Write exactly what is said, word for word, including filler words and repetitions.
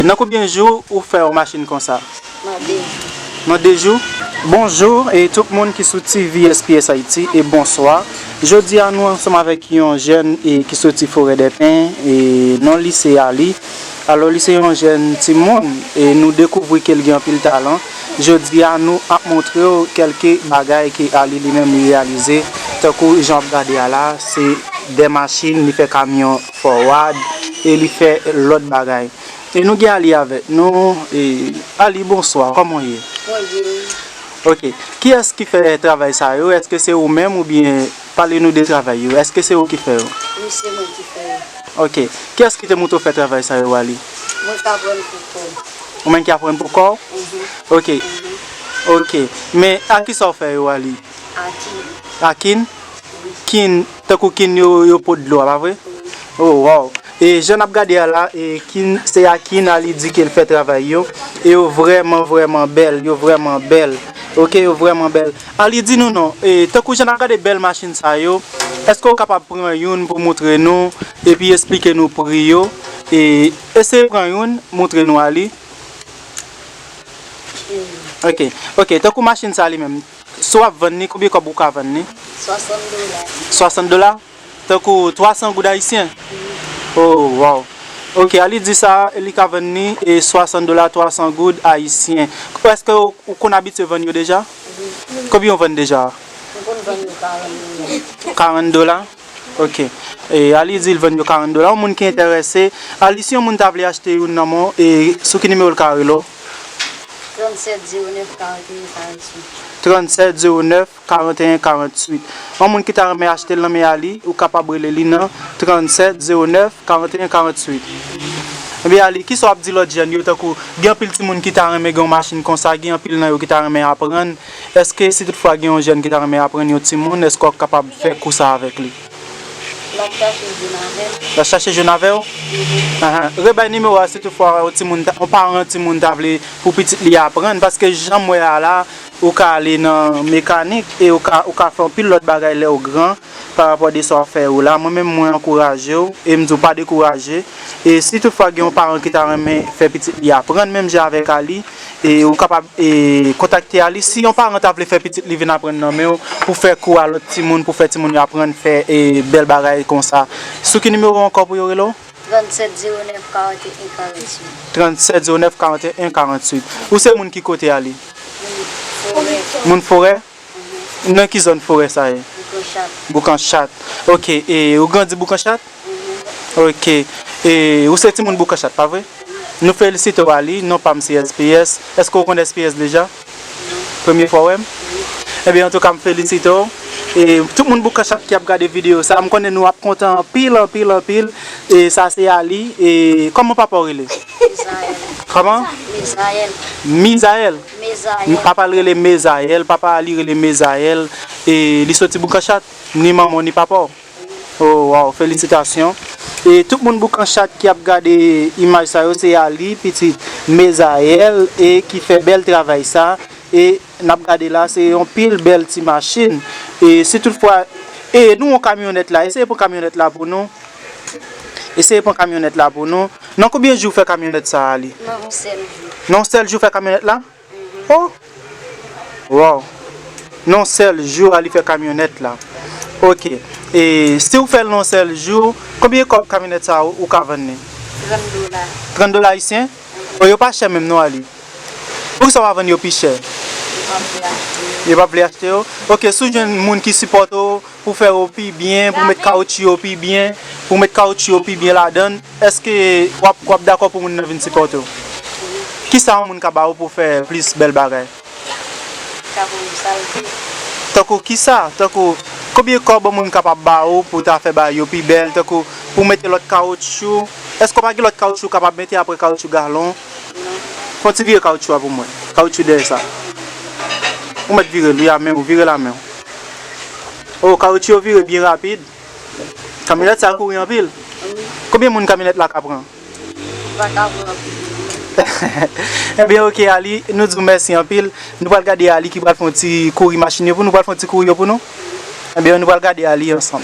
Nan konbyen jou ou fè yon machin konsa? Nan de jou. Nan de jou? Bonjou e tout moun ki sou T V S P S Haiti e bonswa. Jodi a nou ansanm avèk yon jèn e ki soti Forèdèpen e non li se Ali. Alò li se yon jèn timoun e nou dekouvri ke l gen anpil talan. Jodi a nou ap montre w kèlke bagay ke Ali li menm li reyalize. Tankou jan w ap gade a la, se de machin, li fè kamyon forwad e li fè lòt bagay. E nou gen Ali avèk nou. E, Ali, bonswa, kòman w ye? Mwen byen, wi. Ok. Kiyès ki fè travay sa yo? Èske se ou menm oubyen pale nou de travay yo? Èske se ou ki fè yo? Wi, se mwen ki fè yo. Ok. Kiyès ki te montre w fè travay sa yo, Ali? Mwen k aprann pou kò m. Ou menm ki aprann pou kò w? Mhm. Ok. Ok. Men a kisa w fè yo, Ali? A kin. A kin? Kin, tankou kin yo, yo pot dlo a, pa vre? Oh, wow. E jan n ap gade a la, e kin, se a kin Ali di ke l fè travay yo. E yo vrèman, vrèman bèl, yo vrèman bèl. Ok, yo vrèman bèl. Ali, di nou non, e tankou jan n ap gade bèl machin sa yo, èske w kapab pran youn pou montre nou, epi esplike nou pri yo? E eseye pran youn, montre nou Ali. Ok, ok, tankou machin sa li menm, si w ap vann li, konbyen kòb ou ka vann li? Swasant dola. Swasant dola? Tankou twa san goud ayisyen? Oh, wow. Ok, Ali di sa, li ka vann li e swasant dola, twa san goud ayisyen. Èske ou, ou konn abitye vann yo deja? Wi. Konbyen ou vann deja? Mwen konn vann yo karant dola. Karant dola? Ok. E, Ali di l vann yo karant dola. Yon moun ki enterese, Ali, si yon moun ta vle achte youn nan men w, e sou ki nimewo l ka rele w? Trannsèt zewo nèf karanteyen karantuit. Trannsèt zewo nèf karanteyen karantuit. Yon moun ki ta renmen achte l nan men Ali, ou kapab rele li nan trannsèt zewo nèf karanteyen karantuit. Ebyen, Ali, kisa w ap di lòt jèn yo, tankou, gen anpil timoun ki ta renmen gen yon machin konsa, gen anpil nan yo ki ta renmen aprann. Èske si toutfwa gen yon jèn ki ta renmen aprann yon timoun, èske w ap kapab fè kou sa avèk li? L ap chache jwenn avè m. L ap chache jwenn avè w? Ahan. Rebay nimewo a si toutfwa yon timoun ta, yon paran timoun ta vle pou pitit li aprann, paske jan m wè a la, ou ka ale nan mekanik e ou ka, ou ka fè anpil lòt bagay lè w gran pa rapò de sa w ap fè yo la. Mwen menm, mwen ankouraje w e m di w pa dekouraje. E si toutfwa gen yon paran ki ta renmen fè pitit li aprann menm jan avèk Ali, e ou kapab, e, kontakte Ali. Si yon paran ta vle fè pitit li vin aprann nan men w pou fè kou a lòt timoun, pou fè timoun yo aprann fè, e, bèl bagay konsa, sou ki nimewo ankò pou yo rele w? Trannsèt zewo nèf karanteyen karantuit. Trannsèt zewo nèf karanteyen karantuit. Ou se moun ki kote, Ali? Moun Forè. Moun Forè? Mhm. Nan ki zòn Forè sa ye? Boukanchat. Boukanchat. Ok, e ou grandi Boukanchat? Mhm. Ok. E ou se timoun Boukanchat, pa vre? Nou felisite w, Ali, non pa m se S P S. Èske w konn S P S deja? Non. Premye fwa w wè m? Wi. Ebyen, antouka, m felisite w. E tout moun Boukanchat ki ap gade videyo sa, m konnen nou ap kontan anpil, anpil, anpil. E sa se Ali. E kòman papa w rele? Mizayèl. Kòman? Mizayèl. Mizayèl? Mezayèl. Papa l rele Mezayèl, papa li rele Mezayèl. E li soti Boukanchat, ni manman w, ni papa w. Oh, wow, felisitasyon. E tout moun Boukanchat ki ap gade imaj sa yo, se Ali, pitit Mezayèl, e ki fè bèl travay sa. E n ap gade la, se yon pil bèl ti machin. E si toutfwa, e nou yon kamyonèt la, eseye pran kamyonèt la pou nou. Eseye pran kamyonèt la pou nou. Nan konbyen jou w fè kamyonèt sa, Ali? Nan yon sèl jou. Nan yon sèl jou w fè kamyonèt la? Oh! Wow! Nan yon sèl jou, Ali fè kamyonèt la. Ok. E si w fè l nan yon sèl jou, konbyen kòb kamyonèt sa ou, ou ka vann li? Trant dola. Trant dola ayisyen? Oh, yo pa chè menm non, Ali. Poukisa w pa vann yo pi chè? Yo pa vle achte yo. Yo pa vle achte yo? Ok, si w jwenn moun ki sipòte w, pou fè yo pi byen, pou met kawotchou yo pi byen, pou met kawotchou yo pi byen ladan l, èske w ap, w ap dakò pou moun nan vin sipòte w? Kisa yon moun ka ba ou pou fè plis bèl bagay? Ka pou m salte. Tankou kisa? Tankou, konbyen kòb yon moun kapab ba ou pou ta fè bagay yo pi bèl? Tankou, pou mete lòt kawotchou? Èske w pa gen lòt kawotchou w kapab mete apre kawotchou galon? Non. Fè yon ti vire kawotchou a pou mwen. Kawotchou dèyè sa. Ou mèt vire l wi a men w, vire l a men w. Oh, kawotchou yo vire byen rapid. Kamyonèt sa kouri anpil. Wi. Konbyen moun kamyonèt la ka pran? Pa ka pran anpil. Ebyen, ok, Ali, nou di w mèsi anpil. Nou pral gade Ali ki pral fè yon ti kouri machin yo pou nou, pral fè yon ti kouri yo pou nou. Ebyen, nou pral gade Ali ansanm.